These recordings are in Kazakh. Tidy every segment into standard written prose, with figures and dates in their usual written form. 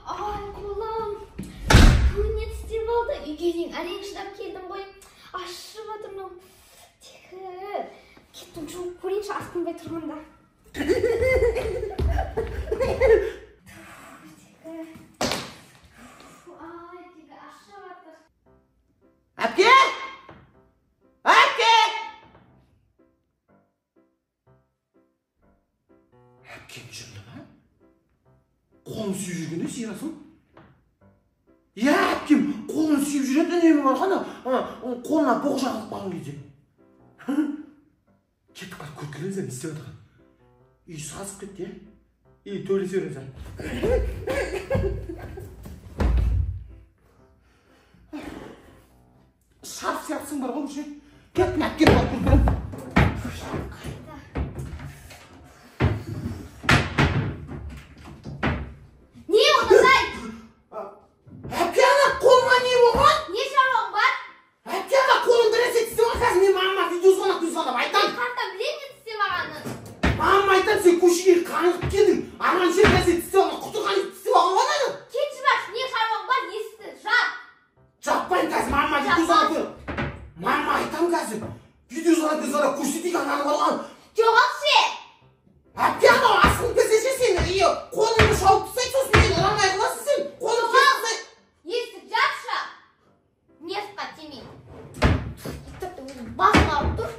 Ай, қолым. Не тістеп алды? Үйге дейін әрең шыдап келдім ғой. Ашып жатыр мынау. Тегі. Кеттім, жуып көрейінші, асқынбай тұрғанда. Тегі. Ай, тегі, ашып жатыр. Әпке! Әпке! Әпкем жынды ма? Қолын сүйіп жүргенде Ерасыл? Иә, әпкем қолын сүйіп жүреді, үнемі бар ғана, қолына боқ жағылып қалған кезде. Кеттік, барып көріп келеміз, не істеп жатқан. Үй сасып кетті, иә? И төйлесе береміз. Шарф сияқтысың бар ғой, ше. Кеттім, әпкем барып көріп келемін. Не оңызай? Әпке, ана қолыңа не болған? Не шаруаң бар? Әпке, ана қолың бір нәрсе тістеп алған, қазір мен мамама видео звонок звондап айтамын. Мен қайдан білемін мен тістеп алғанын? Мамама айтамын, сен көшеге қаңғып келдің, арман жер нәрсе тістеп алған, құтырған ит тістеп алған ғой ананы. Кетші бар, не шаруаң бар, есікті жап. Жаппаймын қазір, мамама видео звонок қой. Мамама айтамын қазір. Видео звонок звондап көрсетейік ананы болған. Жоғалшы. Әпке, анау асқынып кетсе ше сені, қолыңды шауып тастайды, сосын мені ұра алмай қаласың сен. Қолыңды кесіп тастайды. Есік жапшы. Нервқа тимей. Тіпті өзім басым ауырып тұр.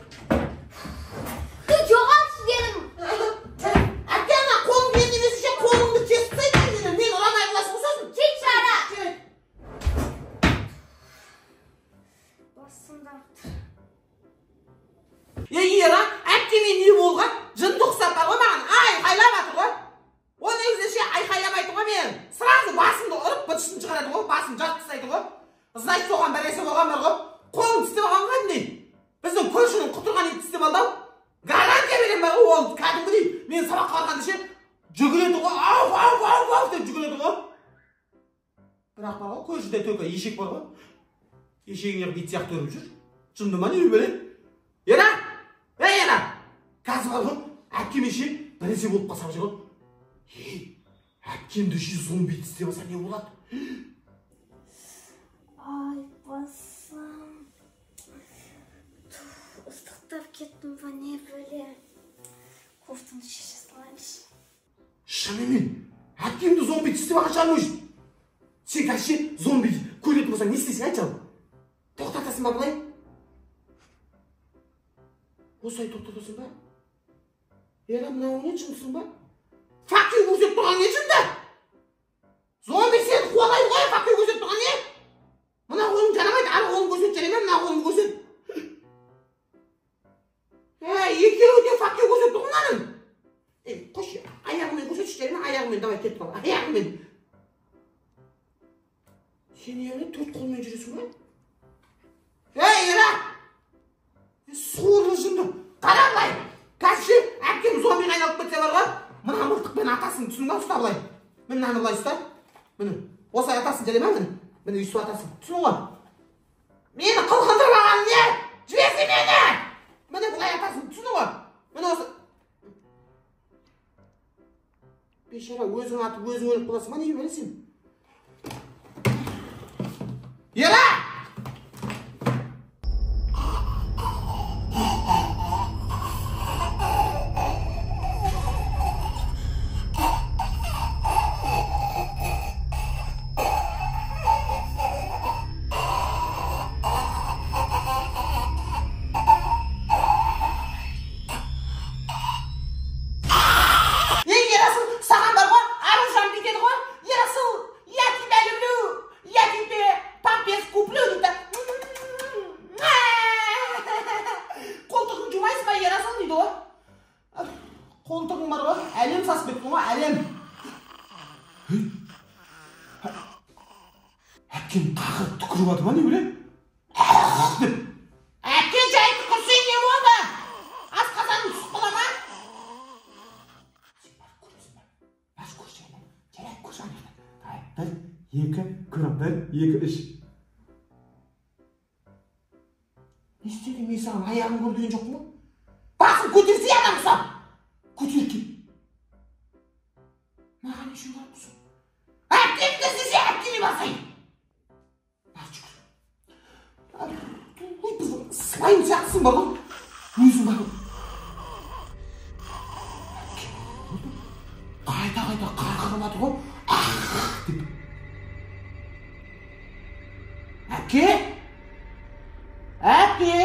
Ты жоғалшы дедім. Әпке, ана қолыңды енді емес ше, қолыңды кесіп тастайды, мені ұра алмай қаласың ғой сосын. Кетші ара. Басым да ауырып тұр. Ей, Ера, әпкеме не болған? Жынды ұқсап бар ғой маған, айқайлап жатыр ғой. Ол негізі ше айқайламайды ғой мен. Сразу басымды ұрып, быт-шытын шығарады ғой, басым жарып тастайды ғой. Значит, соған бір нәрсе болған бар ғой. Қолын тістеп алған ғой кәдімгідей. Біздің көршінің құтырған ит тістеп алды ау. Гарантия беремін бар ғой, ол кәдімгідей мен сабаққа барғанда ше жүгіреді ғой, ау, ау, ау, ау деп жүгіреді ғой. Бірақ бар ғой, көршіде только ешек бар ғой. Ешегіне ит сияқты өріп жүр. Жынды ма не бәле? Ера! Ей, Ера! Қазір бар ғой, әпкеме ше бір нәрсе болып қалса ше ғой. Ей, әпкемді ше зомби тістеп алса не болады? Ай, басым. Ыстықтап кеттім ба не бәле. Кофтаны шеше салайыншы. Шынымен, әпкемді зомби тістеп алған шығар может. Сен қазір ше зомби көретін болсаң не істейсің, айтшы ал? Тоқтатасың ба былай? Осылай тоқтатасың ба? Ера, мынауың не жындысың ба? Факел көрсетіп тұрған не жынды? Зомби сені қуалайды ғой, факел көрсетіп тұрған не? Мына қолың жарамайды, ары қолын көрсет, жарай ма, мына қолыңды көрсет. Әй, екеуі де факел көрсетіп тұр мынаның. Ей, қойшы, аяғымен көрсетші, жарай ма, аяғымен, давай кетіп қал, аяғымен. Сен не төрт қолмен жүресің ба? Ей, Ера! Сорлы жынды. Қара былай. Қазір ше, әпкем зомбиға айналып кетсе бар ғой, мына мылтықпен атасың, түсіндің ба? Ұста былай. Міне мынаны былай ұста. Міне, осылай атасың, жарай ма? Міне, міне өйстіп атасың. Түсіндің ғой? Мені қылқындырып алған не? Жіберсе мені! Міне былай атасың, түсіндің ғой? Міне осы. Бейшара, өзің атып, өзің өліп қаласың ба? Не бәле сен? Ера! Қолтығың бар ғой, әлем сасып кетті ғой, әлем. Әпкем қақырып түкіріп жатыр ма не біле? Деп. Әпкем жай түкірсең не болды? Асқазаның түсіп қала ма? Сен барып көресің ба? Барып көрші, жарайды, көрші ана жақтан. Давай, 1, 2, көріп, 1, 2, 3. Не істедің, мен саған аяғын көр деген жоқпын ба? Басын көтерсе адам ұқсап. Көтер кет. Маған не үшін қарап тұрсың? Әпке! Әпкемді іздесе, әпкеме барсай. Слайм сияқтысың бар ғой. Өзің бар ғой. Қайта-қайта қарқырып жатыр ғой. Ах деп. Әпке? Әпке?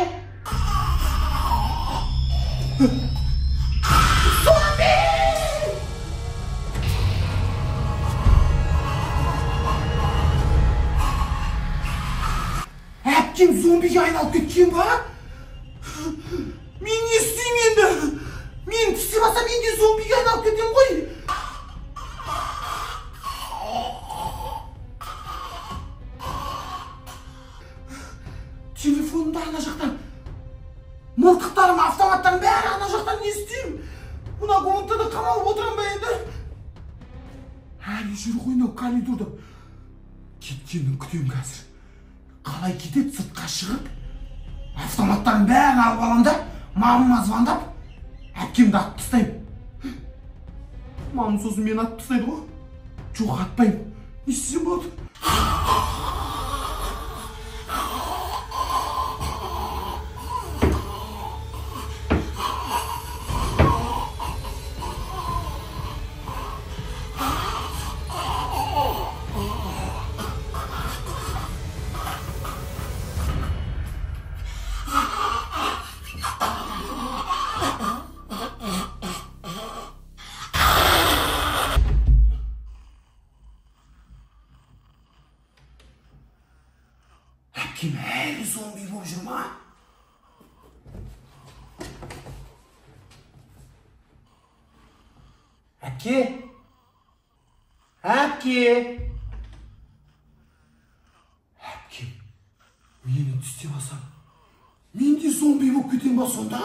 Зомби! Әпкем зомбиге айналып кеткен ба? Мен не істеймін енді? Мен тістеп алсам, мен де зомбиге айналып кетемін ғой. Телефонымда ана жақтан, мылтықтарым, автоматтарым бәрі ана жақтан, не істеймін? Мына комнатада қамалып отырамын ба енді? Әлі жүр ғой мынау коридорда. Кеткенін күтемін қазір. Қалай кетеді, сыртқа шығып, автоматтардың бәрін алып аламын да, мамама звондап, әпкемді атып тастаймын. Мамам сосын мені атып тастайды ғой. Жоқ, атпаймын. Не істесем болады? Әпкем әлі зомби болып жүр ма? Әпке? Әпке? Әпкем, мені тістеп алсам, мен де зомби болып кетемін ба сонда?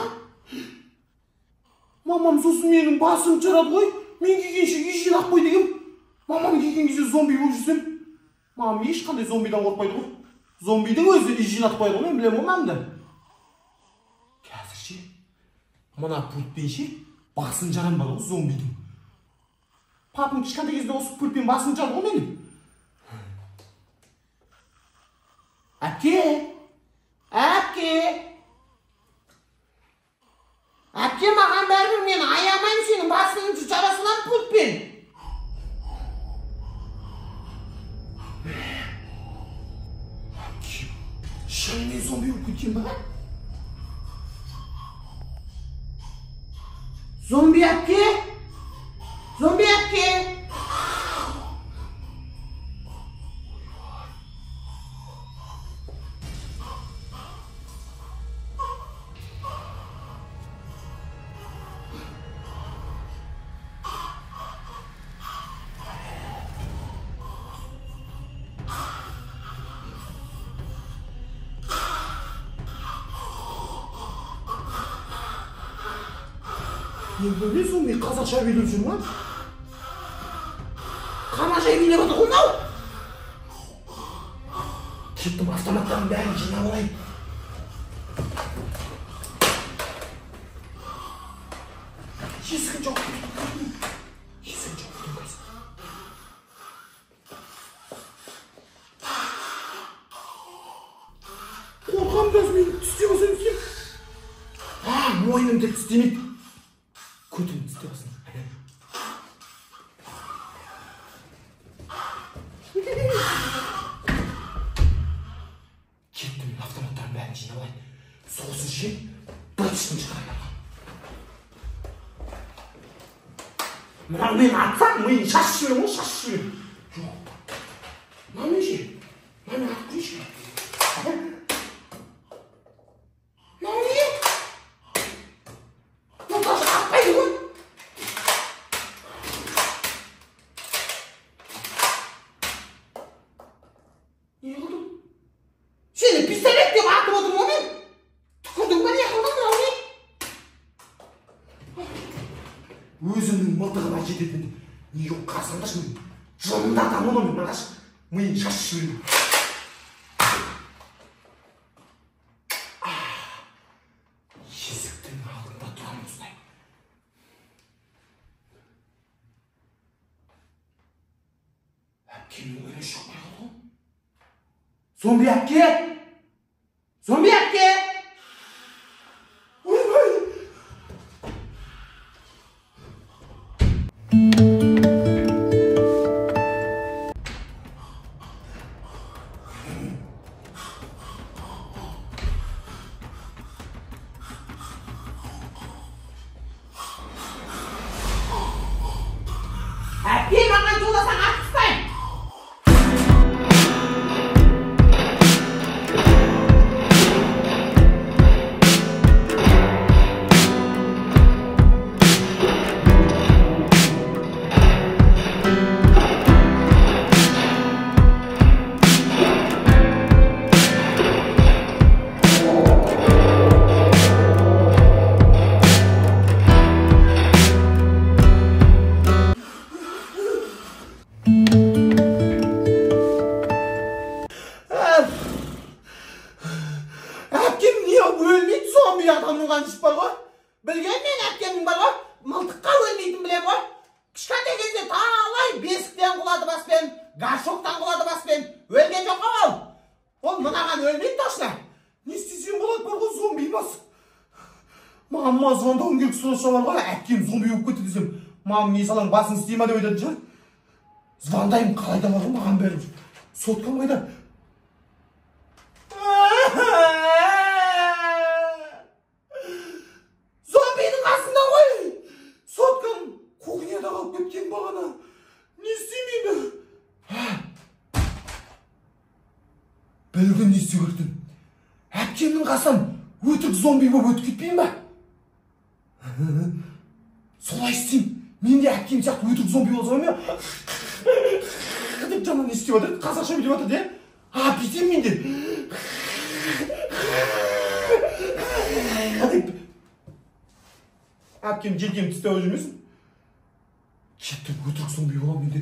Мамам сосын менің басым жарады ғой. Мен келгенше үй жинап қой дегем. Мамам келген кезде зомби болып жүрсем, мамам ешқандай зомбидан қорықпайды ғой. Зомбидің өзі үй жинап қояды ғой, мен білемін ғой мамамды. Қазір ше, мына пультпен ше, басын жарам бар ғой зомбидің. Папам кішкентай кезде осы пультпен басын жарды ғой менің. Әпке! Әпке! Әпке, маған бәрібір, мен аямаймын, сенің басыңды жара саламын пультпен. Шынымен зомби болып кеткен ба? Зомби әпке? Зомби әпке? Енді не зомби қазақша билеп жүр ма? Қанажай билеп отыр ғой мынау. Кеттім, автоматтардың бәрін жинап алайын. Есігін жауып кетемін. Есігін жауып кетемін қазір. Қорқамын қазір, мен тістеп алсам не істеймін? Мойнымды тістемейді. Көтімді тістеп алсын. Кеттім, мен автоматтардың бәрін жинап алайын. Сосын ше, бытышын шығарайын. Мынау мен атсам, миын шашып жіберемін ғой, шашып жіберемін. Жоқ. Мынау ше, мынау атып көрейінші. Мынау не? Мынау даже атпайды ғой. Не қылдым? Сені пистолет деп атып отырмын ғой мен. Түкірдің ба, не қылдың мынау не? Өзімнің мылтығыма жететін не жоқ, қарасаңдаршы, мен жындатамын оны, мен мынағаш миын шашып жіберемін. Есіктің алдында тұрамын осылай. Әпке Әпкемнің үні шықпай қалды ғой. Зомби әпке! Зомби әпке! Ойбай! Әпке, маған жолдасаң атып тастаймын. Әпкем не өлмейді, зомби адамның қаны ішіп бар ғой. Білген мен әпкемнің бар ғой, мылтыққа өлмейтінін білем ғой. Кішкентай кезде талай бесіктен құлады баспен, горшоктан құлады баспен, өлген жоқ қой ол. Ол мынаған өлмейді точно. Не істесем болады бар ғой, зомби бас. Мамама звондауым керек срочно бар ғой, әпкем зомби болып кетті десем, мамам не салаң басын істей ма деп айтатын шығар. Звондаймын, қалай да бар ғой, маған бәрібір. Соткам қайда? Зомбидің қасында ғой. Соткам кухняда қалып кеткен бағана. Не істеймін енді? Білгін не істеу керектігін. Әпкемнің қасынан өтірік зомби болып өтіп кетпеймін ба? Солай істеймін. Мен де әпкем сияқты өтірік зомби болсам ба? Деп жаңа не істеп жатыр? Қазақша бүйтіп жатыр де? А, бүйтемін мен де. Деп. Әпкем желкемді тістеп жүрмесін. Кеттім, өтірік зомби боламын мен де.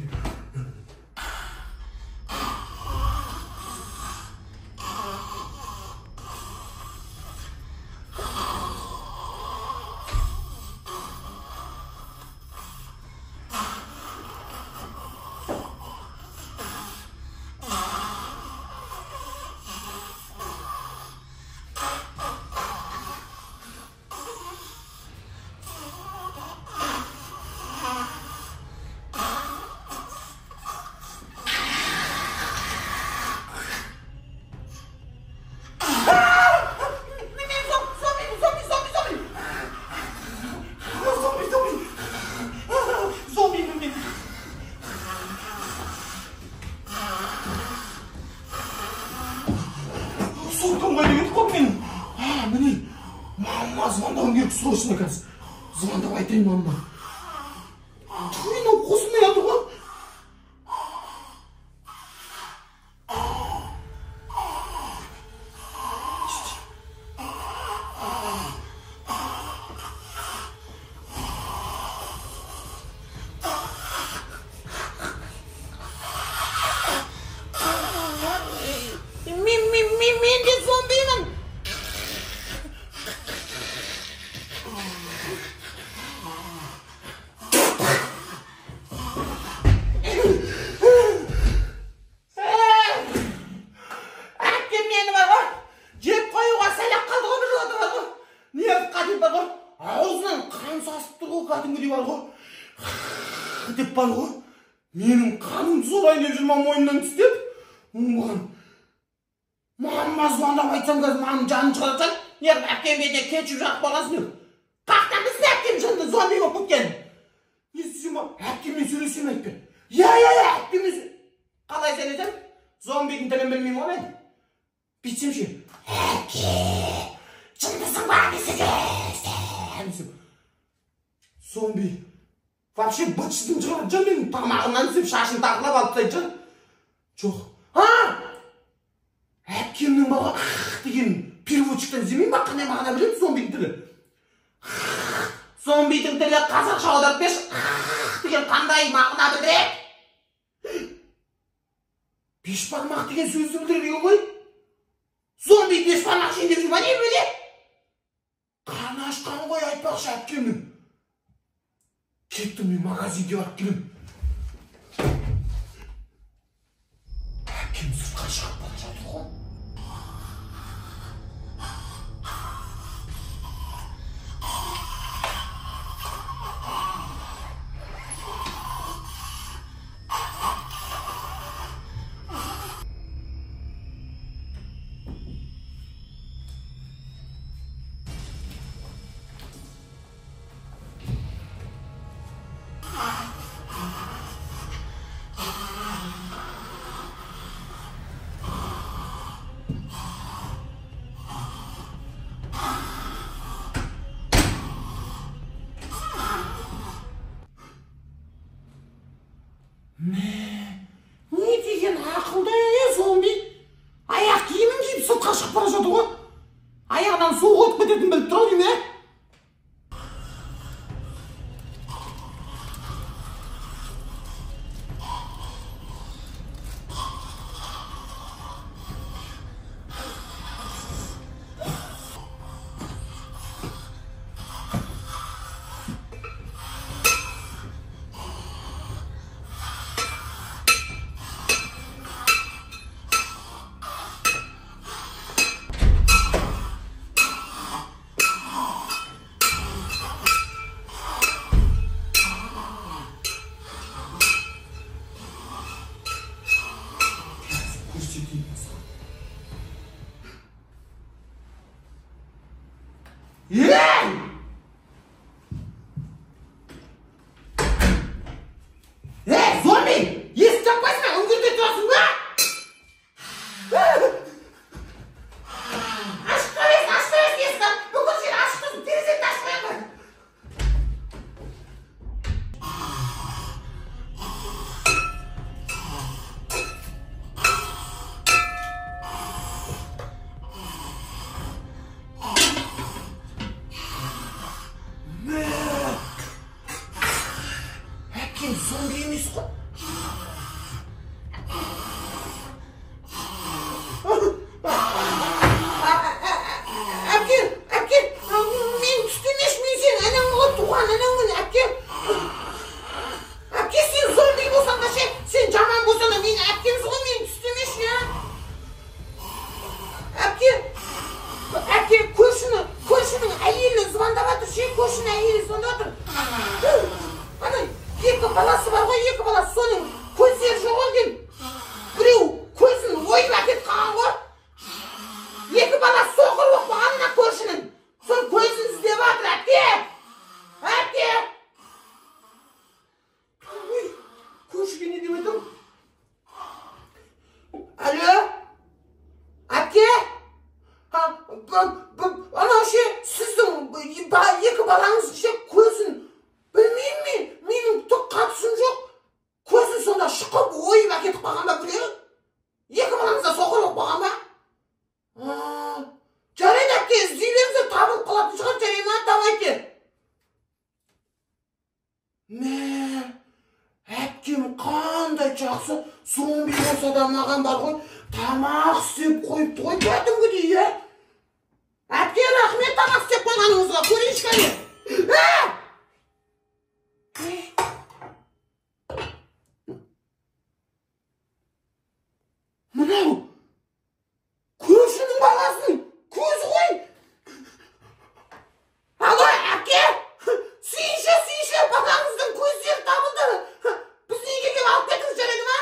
Соткам қайда кетіп қалды менің? А, міне, мамама звондауым керек срочно қазір. Звондап айтайын мамама. Түу, мынау қосылмай жатыр ғой. Мен де зомбимін. Әпкем мені бар ғой, жеп қоюға сәл-ақ қалды ғой, бір жолата бар ғой. Не қадим бар ғой, аузынан қан сасып тұр ғой, кәдімгідей бар ғой. Деп бар ғой. Менің қанымды сорайын деп жүр ма мойнымнан тістеп. Оңбаған. Мамама звондап айтсам қазір мамам жанын шығарып жатыр. Неғып әпкем бетіне кетчуп жағып қойғансың деп. Қаяқтан білсін әпкем жынды зомби болып кеткенін. Не істесем әпкеммен сөйлесем айтпе. Иә, иә, иә, әпкеммен қалай сөйлесем? Зомбидің тілін білмеймін ғой мен. Бүйтсем ше, әпке, жындысың ба, не істесем? Зомби вообще быт-шытын шығарады жан, менің тамағымнан түсіп шашын тартылап алып тастайды жан. Жоқ. А! Әпкемнің бала деген переводчиктен іздемеймін ба, қандай мағына біледі зомбидің тілі? Зомбидің тілі қазақша аударып берші, деген қандай мағына білдіреді? Бешбармақ деген сөзді білдіреді екен ғой. Зомби бешбармақ жейін деп жүр ма не бөле? Қарны ашқан ғой айтпақшы әпкемнің. Кеттім мен магазинге барып келемін. Шығып бара жатыр ғой. Не деген ақылды зомби? Аяқ киімін киіп сыртқа шығып бара жатыр ғой. Аяғынан су өтіп кететінін біліп тұр деймін, ә? Ей! Ей, зомби! Есік жаппайсың ба? Үңгірде тұрасың ба? Ашып қоясың, ашып қоясың есікті. Бүкіл жер ашық тұрсын, терезеңді ашып қоямын. Зомби емес қой. Әпке, әпке, мен түстемеші, мен сенің анаңмын ғой, туған анаңмын, әпке. Әпке, сен зомби болсаң да ше, сен жаман болсаң да менің әпкемсің ғой, мені түстемеші, ә? Әпке, әпке, көршінің әйелі звондап жатыр ше, көршінің әйелі звондап жатыр. Ана екі баласы бар ғой, екі баласы, соның көздері жоқ екен. Біреу көзін ойып әкетіп қалған ғой. Екі баласы соқыр болып қалған мына көршінің. Соның көзін іздеп жатыр, әпке. Әпке. Ой, көршіге не деп айтамын? Алло? Әпке? Анау ше, сіздің екі балаңыз ше көзін білмеймін мен, менің түк қатысым жоқ. Көзін сонда шұқып ойып әкетіп қалған ба біреу? Екі балаңыз да соқыр болып қалған ба? Жарайды, әпке, іздей беріңіздер, табылып қалатын шығар, жарай ма, давайте. Мә, әпкем қандай жақсы, зомби болса да маған бар ғой, тамақ істеп қойыпты ғой кәдімгідей, ә? Әпке, рахмет тамақ істеп қойғаныңызға, көрейінші кәне. Мынау көршінің баласының көзі ғой. Алло, әпке, сүйінші, сүйінші, балаңыздың көздері табылды. Біздің үйге келіп алып кетіңіз, жарайды ма?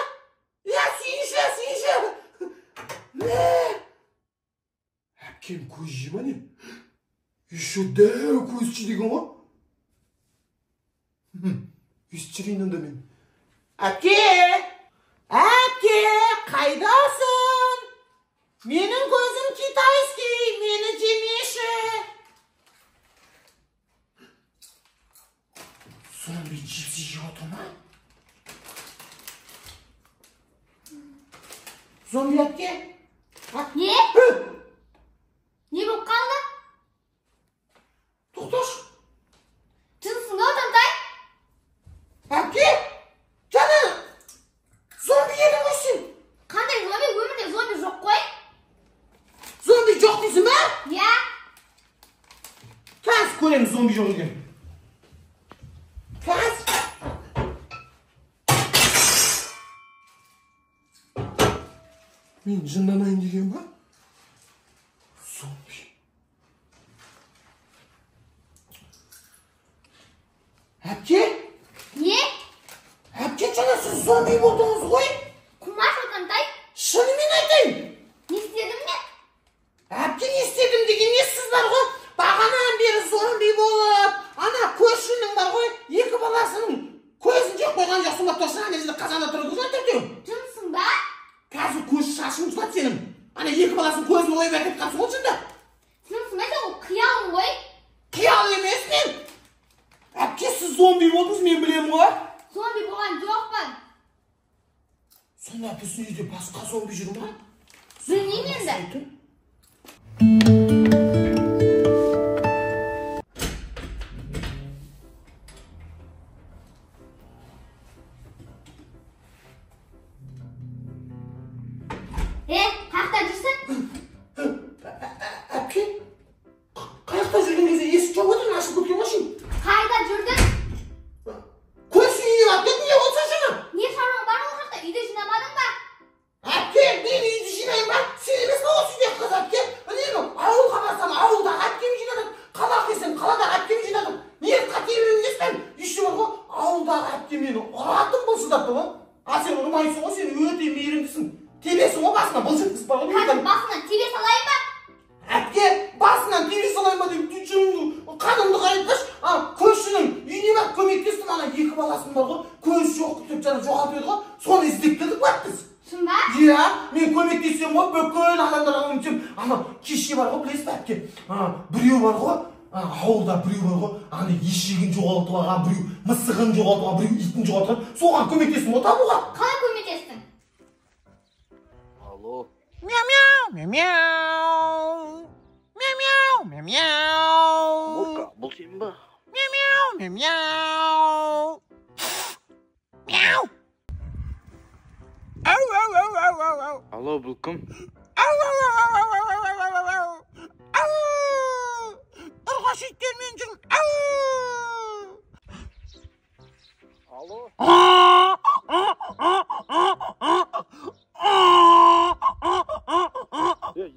Иә, сүйінші, сүйінші. Мә, әпкем көз жей ма не? Еще дәу көз жей деген ғой. Естіп жүрейін онда мен. Әпке! Әпке, қайдасың? Менің көзім китайский, мені жемеші. Зомби чипсы жеп отыр ма? Зомби әпке? Не? Не болып қалды? Тоқташы. Жынсың ба, Тамтай? Әпке, жаңа зомби едің ғой сен. Қандай зомби? Өмірде зомби жоқ қой. Зомби жоқ дейсің ба? Иә. Қазір көреміз зомби жоқ екен. Қазір. Мен жынданайын деген ба? Зомби. Әпке? Не? Әпке, жаңа сіз зомби болдыңыз ғой? Құмаш отантай? Шынымен айтайын. Не істедім мен? Әпке, не істедім деген не сіз бар ғой? Бағанадан бері зомби болып, ана көршінің бар ғой, екі баласының көзін жеп қойған жоқсың ба? Тұрсың ана жерде қазанда тұрды ғой төртеу. Жынсың ба? Қазір көз шашың жұлады сенің. Ана екі баласының көзін ойып әкетіп қалыпсың ғой жында. Жынсың ба? Ол қиялың ғой. Қиял емес мен. Әпке, сіз зомби болдыңыз, мен білемін ғой. Зомби болған жоқпын. Сонда біздің үйде басқа зомби жүр ма? Білмеймін енді. Қаяқта жүрсің? Әпке, қаяқта жүрген кезде есік жауып отыр, ашылып кеткен ғой шын. Қайда жүрдің? Көрші үйге барып кеттім, не болса жаңа? Не шаруаң бар ол жақта, үйді жинамадың ба? Әпке, мен үйді жинаймын ба? Сен емес пе осы үйдегі қыз, әпке? Үнемі ауылға барсам, ауылдағы әпкем жинадым, қалаға келсем, қаладағы әпкем жинадым. Не қате емес пе? Еще бар ғой, ауылдағы әпкем мені ұратын былшылдапты ғой. А сен ұрмайсың ғой, сен өте мейірімдісің. Тебесің ғой басынан, былш еткізіп бар ғой. Қазір басынан тебе салайын ба? Әпке, басынан тебе салайын ба деп қанымды қайнатпашы. Көршінің үйіне барып көмектестім, ана екі баласының бар ғой, көз жоқ деп жаңа жоғалтып еді ғой, соны іздеп келдік барып біз. Шын ба? Иә, мен көмектессем ғой, бүкіл адамдарға көмектесемін. Ана кеше бар ғой, білесіз бе әпке, біреу бар ғой, ауылда біреу бар ғой, ана ешегін жоғалтып алған, біреу мысығын жоғалтып алған, біреу итін жоғалтып алған, соған көмектестім ғой табуға. Қалай көмектестің? Алло. Мяу, мяу, мяу. Мяу, мяу, мяу. Мурка, бұл сен ба? Мяу, мяу, мяу. Мяу. Ау, ау, ау, ау, ау, ау. Алло, бұл кім? Ау, ау, ау, ау, ау, ау, ау, ау, ау. Ау. Ұрғашы иттермен жүрмін. Ау. Алло.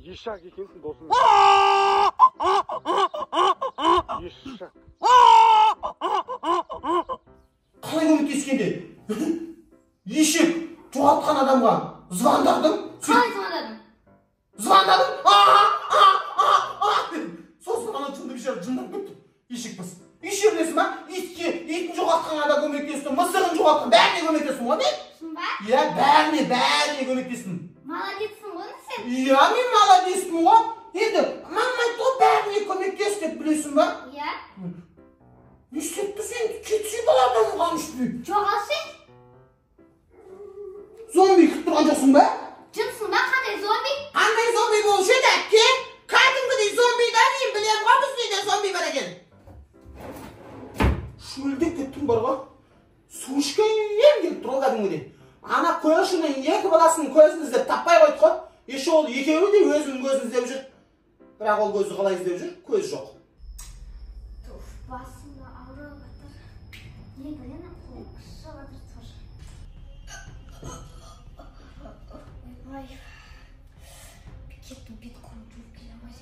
Ешак екенсің, досым. Ешак. Қалай көмектескенде? Ешек жоғалтқан адамға звондадым. Қалай звондадың? Звондадым. Сосын ана жынды бейшара жынданып кетті. Ешек бас. Ешек білесің ба? Итке, итін жоғалтқанға да көмектестім, мысығын жоғалтқан, бәріне көмектестім ғой мен. Шын ба? Иә, бәріне көмектестім. Молодецсің ғой сен. Иә, мен молодецпін ғой. Енді мама айтты ғой, бәріне көмектес деп, білесің ба? Иә. Не істеп тұрсың енді? Кетсе баладан қанышпай. Жоғалшы. Зомби күтіп тұрған жоқсың ба? Жынсың ба? Қандай зомби? Қандай зомби болушы еді, әпке? Кәдімгідей зомби да мен білемін ғой, біздің үйде зомби бар екен. Шөлдеп кеттім бар ғой. Су ішкім келіп тұр ғой кәдімгідей. Ана көршінің екі баласының көзін іздеп таппай қойдық қой. Еще ол екеуі де өзінің көзін іздеп жүр. Бірақ ол көзі қалай іздеп жүр? Көз жоқ. Туф, басым да ауырып жатыр. Не білемін, қолым қышып жатыр тоже. Ойбай. Кеттім, бет қолым жуып келе алмай.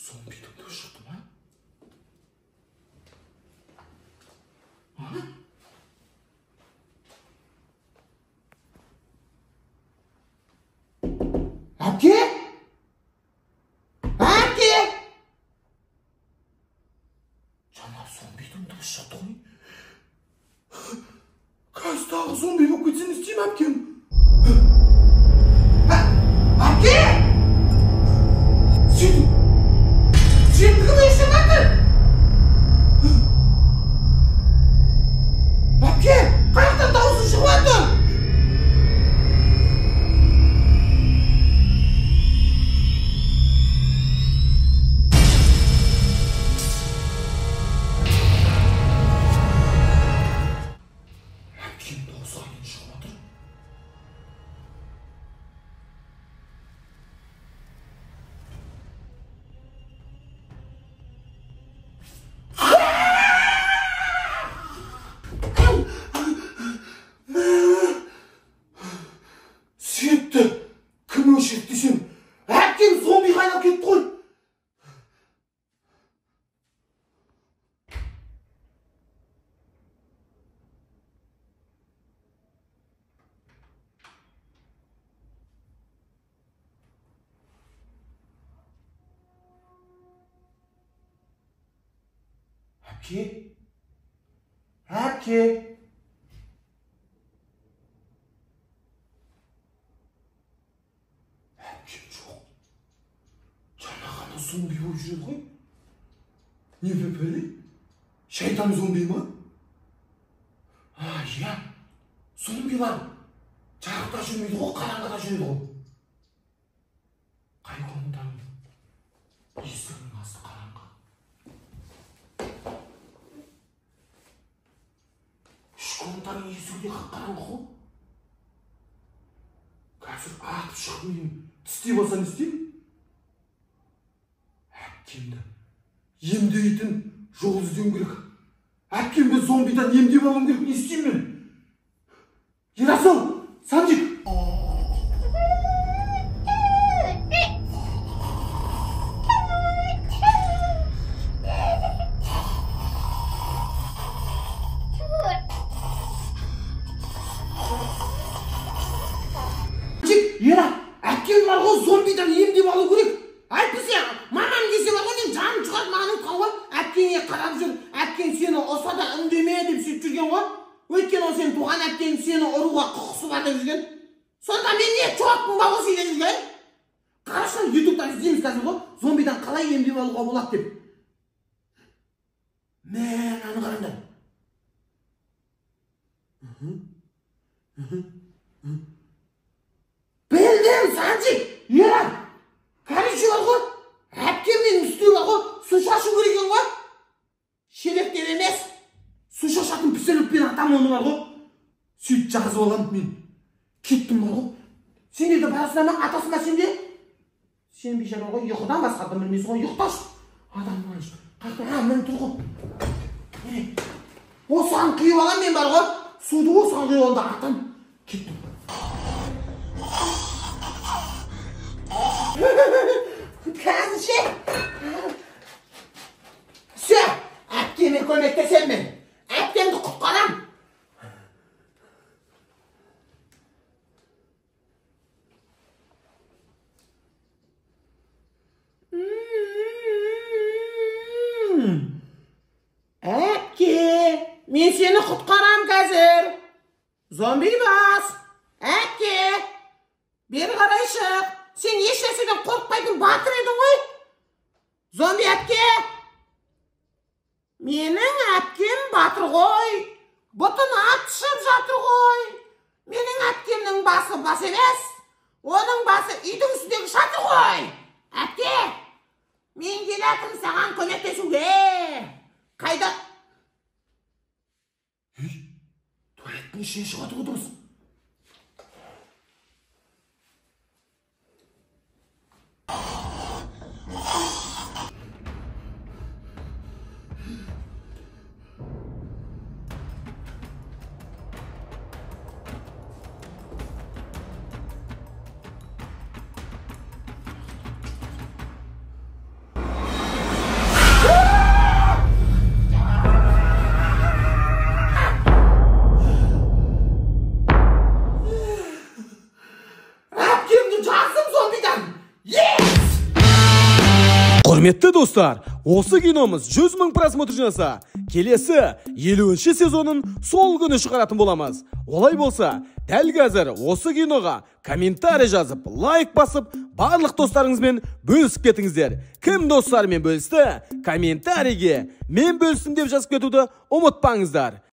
Зомбидің дауысы шықты ма? Әпке? Әпке? Жаңа зомбидің дауысы шықты ғой. Қазір тағы зомби болып кетсе не істеймін, әпкем? Әпке! Сен кім өшіп жатыр? Әпке? Әпке? Әпкем жоқ. Жаңа ғана зомби болып жүреді ғой. Не бәле? Шайтан зомби ма? А, иә. Зомбилар жарықта жүрмейді ғой, қараңғыда жүреді ғой. Қай комнатаның есігінің асты қараңғы. Үш комнатаның есігі де қараңғы ғой. Қазір атып шығып мені тістей болса не істеймін? Әпкемді емдейтін жол іздеуім керек. Әпкемді зомбидан емдеп алуым керек. Не істеймін мен? Ерасыл, Санжик! Ера, әпкем бар ғой, зомбидан емдеп алу керек. Әйтпесе, мамам десе бар ғой, мен жаным шығады, маған ұтқан ғой. Әпкеңе қарап жүр, әпкең сені ұрса да үндеме деп сөйтіп жүрген ғой. Өйткені ол сенің туған әпкең сені ұруға құқысы бар деп жүрген. Сонда мен не чоқпын ба осы үйде жүрген? Қарашы, ютубтан іздейміз қазір ғой, зомбидан қалай емдеп алуға болады деп. Мә, мынаны қараңдар. Білдім, Санжик, Ера, короче бар ғой, әпкемнің үстіне бар ғой, су шашу керек екен ғой. Шелектеп емес, су шашатын пістолетпен атам оны бар ғой. Сөйтіп жазып аламын мен. Кеттім бар ғой. Сендер де барасыңдар ма, атасың ба сенде? Сен бейшара ғой, ұйқыдан басқа дым білмейсің ғой, ұйықташы. Адам қайта, а, міне тұр ғой. Міне, осыған құйып аламын мен бар ғой. Суды осыған құйып аламын да атам. Кеттім. Қазір ше. Все, әпкеме көмектесем мен. Әпкемді құтқарам. Әпке, мен сені құтқарам қазір. Зомби бас. Әпке, бері қарай шық. Сен еш нәрседен қорықпайтын батыр едің ғой. Зомби әпке. Менің әпкем батыр ғой. Бұтын атышып жатыр ғой. Менің әпкемнің басы бас емес. Оның басы үйдің үстіндегі шатыр ғой. Әпке, мен келатырмын саған көмектесуге. Қайда? Туалеттің ішінен шығады ғой дыбыс. Құрметті достар, осы киномыз 100 мың просмотр жинаса, келесі 50-ші сезонын сол күні шығаратын боламыз. Олай болса, дәл қазір осы киноға комментарий жазып, лайк басып, барлық достарыңызбен бөлісіп кетіңіздер. Кім достарымен бөлісті, комментарийге мен бөлістім деп жазып кетуді ұмытпаңыздар.